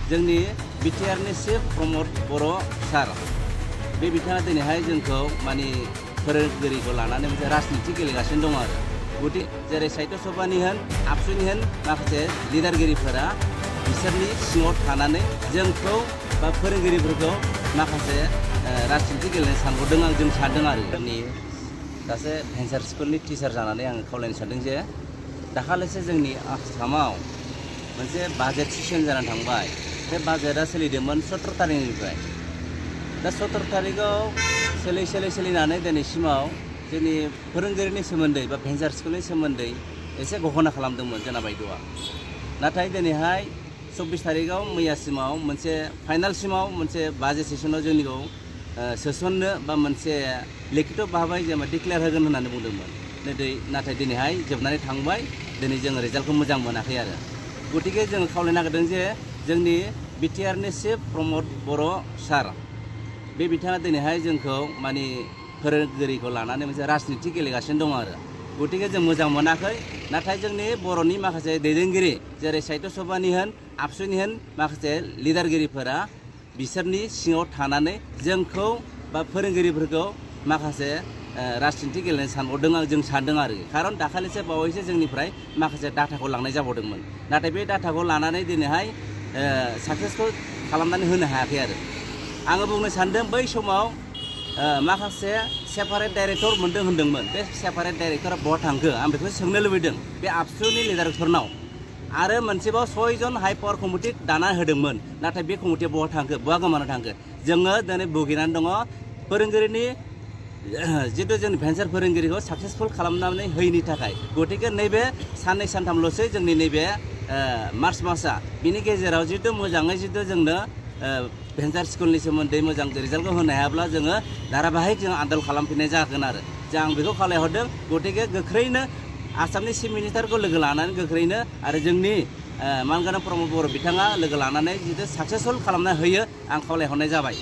जोंनि बिटिआरनि चिफ प्रमद बर' सार बे बिथाङा दिनैहाय जोंखौ माने फोरोंगिरिखौ लानानै मोनसे राजनिति गेलेगासिनो दं आरो गति जेरै साहित्य सभानि होन आबसुनि होन माखासे लिडारगिरिफोरा बिसोरनि सिङाव थानानै जोंखौ बा फोरोंगिरिफोरखौ माखासे राजनिति गेलेनो सानहरदों आं जों सानदों आरो जोंनि सासे भेन्सार स्कुलनि टिचार जानानै आं खावलायनो सानदों जे दाखालिसो जोंनि आसामाव मोनसे बाजेट सेसन जानानै थांबाय बे बाजेटआ सोलिदोंमोन 17 तारिखनिफ्राय दा 17 तारिखआव सोलिनानै दिनैसिमाव जोंनि फोरोंगिरिनि सोमोन्दै बा भेन्सार स्कुलनि सोमोन्दै एसे घोषणा खालामदोंमोन जोंना बायद'आ नाथाय दिनैहाय 24 तारिखआव मैयासिमाव मोनसे फाइनालसिमाव मोनसे बाजेट सेसनाव जोंनिखौ सोसननो बा मोनसे लिखित भाबै जेनेबा डिक्लेयार होगोन होननानै बुंदोंमोन नाथाय दिनैहाय जोबनानै थांबाय दिनै जों रिजाल्टखौ मोजां मोनाखै आरो गतिके जों खावलायनो नागिरदों जे जोंनि बिटिआरनि चिफ प्रमद बर' सार बे बिथाङा दिनैहाय जोंखौ माने फोरोंगिरिखौ लानानै मोनसे राजनिति गेलेगासिनो दं आरो गतिके जों मोजां मोनाखै नाथाय जोंनि बर'नि माखासे दैदेनगिरि जेरै साहित्य सभानि होन आबसुनि होन माखासे लिडारगिरिफोरा बिसोरनि सिङाव थानानै जोंखौ बा फोरोंगिरिफोरखौ माखासे राजनिति गेलेनो सानहरदों आं जों सानदों आरो खारन दाखालिसो बावैसो जोंनिफ्राय माखासे डाटाखौ लांनाय जाबावदोंमोन नाथाय बे डाटाखौ लानानै दिनैहाय साक्सेसफुल खालामनानै होनो हायाखै आरो आङो बुंनो सानदों बै समाव माखासे सेपारेट डाइरेक्टर मोनदों होनदोंमोन बे सेपारेट डाइरेक्टरा बहा थांखो आं बेखौ सोंनो लुबैदों बे आबसुनि लिडारफोरनाव आरो मोनसेबाव 6 जन हाइ पावार कमिटि दाना होदोंमोन नाथाय बे कमिटिया बहा थांखो बहा गोमाना थांखो जोङो दिनै भुगिनानै दङ फोरोंगिरिनि जितु जोंनि भेन्सार फोरोंगिरिखौ साक्सेसफुल खालामनानै होयैनि थाखाय गतिके नैबे साननै सानथामल'सै जोंनि नैबे मार्च मासआ बिनि गेजेराव जितु मोजाङै जितु जोंनो भेन्सार स्कुलनि सोमोन्दै मोजां रिजाल्टखौ होनो हायाब्ला जोङो धाराबाहिक जों आन्दोलन खालामफिननाय जागोन आरो जों आं बेखौ खावलायहरदों गतिके गोख्रैनो आसामनि चिफ मिनिस्टारखौ लोगो लानानै गोख्रैनो आरो जोंनि मानगोनां प्रमद बर' बिथाङा लोगो लानानै जितु साक्सेसफुल खालामना होयो आं खावलायहरनाय जाबाय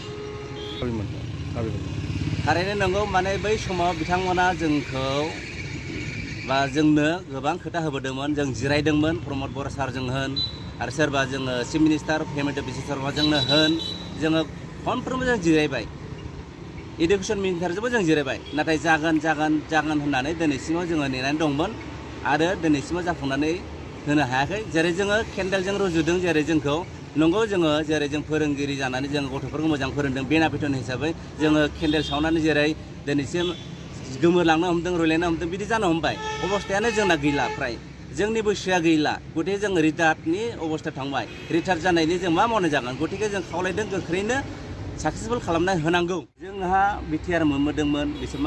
थारैनो नंगौ माने बै समाव बिथांमोना जोंखौ बा जोंनो गोबां खोथा होबोदोंमोन जों जिरायदोंमोन प्रमद बर' सारजों होन आरो सोरबा जोङो चिफ मिनिस्टार हेमन्त बिश्व शर्माजोंनो होन जोङो फनफ्रोमबो जों जिरायबाय इडुकेसन मिनिस्टारजोंबो जों जिरायबाय नाथाय जागोन होननानै दिनैसिमाव जोङो नेनानै दंमोन आरो दिनैसिमाव जाफुंनानै होनो हायाखै जेरै जोङो केन्डेलजों रुजुदों जेरै जोंखौ नंगौ जोङो जेरै जों फोरोंगिरि जानानै जों गथ'फोरखौ मोजां फोरोंदों बेनाफिटन हिसाबै जोङो केन्डेल सावनानै जेरै दिनैसिम गोमोरलांनो हमदों रुलायनो हमदों बिदि जानो हमबाय अबस्थायानो जोंना गैला फ्राय जोंनि बैसोआ गैला गतिके जों रिटायार्डनि अबस्था थांबाय रिटायार्ड जानायनि जों मा मावनाय जागोन गतिके जों खावलायदों गोख्रैनो साक्सेसफुल खालामना होनांगौ जोंहा बिटिआर मोनबोदोंमोन बिसोर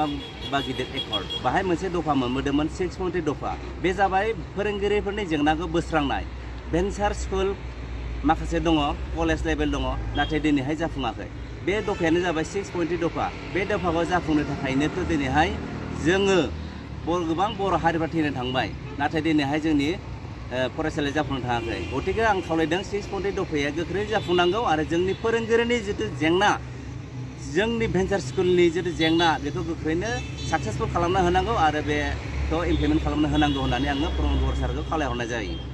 बा गिदिर एकर्ड बाहाय मोनसे दफा मोनबोदोंमोन 6.3 दफा बे जाबाय फोरोंगिरिफोरनि जेंनाखौ बोस्रांनाय भेन्सार स्कुल माखासे दङ कलेज लेभेल दङ नाथाय दिनैहाय जाफुङाखै बे दफायानो जाबाय 6.3 दफा बे दफाखौ जाफुंनो थाखायनोथ' दिनैहाय जोङो गोबां बर' हारिफ्रा थैनो थांबाय नाथाय दिनैहाय जोंनि फरायसालिया जाफुंनो थाङाखै गतिके आं खावलायदों 6.3 दफाया गोख्रै जाफुंनांगौ आरो जोंनि फोरोंगिरिनि जितु जेंना जोंनि भेन्सार स्कुलनि जितु जेंना बेखौ गोख्रैनो साक्सेसफुल खालामना होनांगौ आरो बेखौ इमप्लिमेन्ट खालामना होनांगौ होननानै आङो प्रमद बर' सारखौ खावलायहरनाय जायो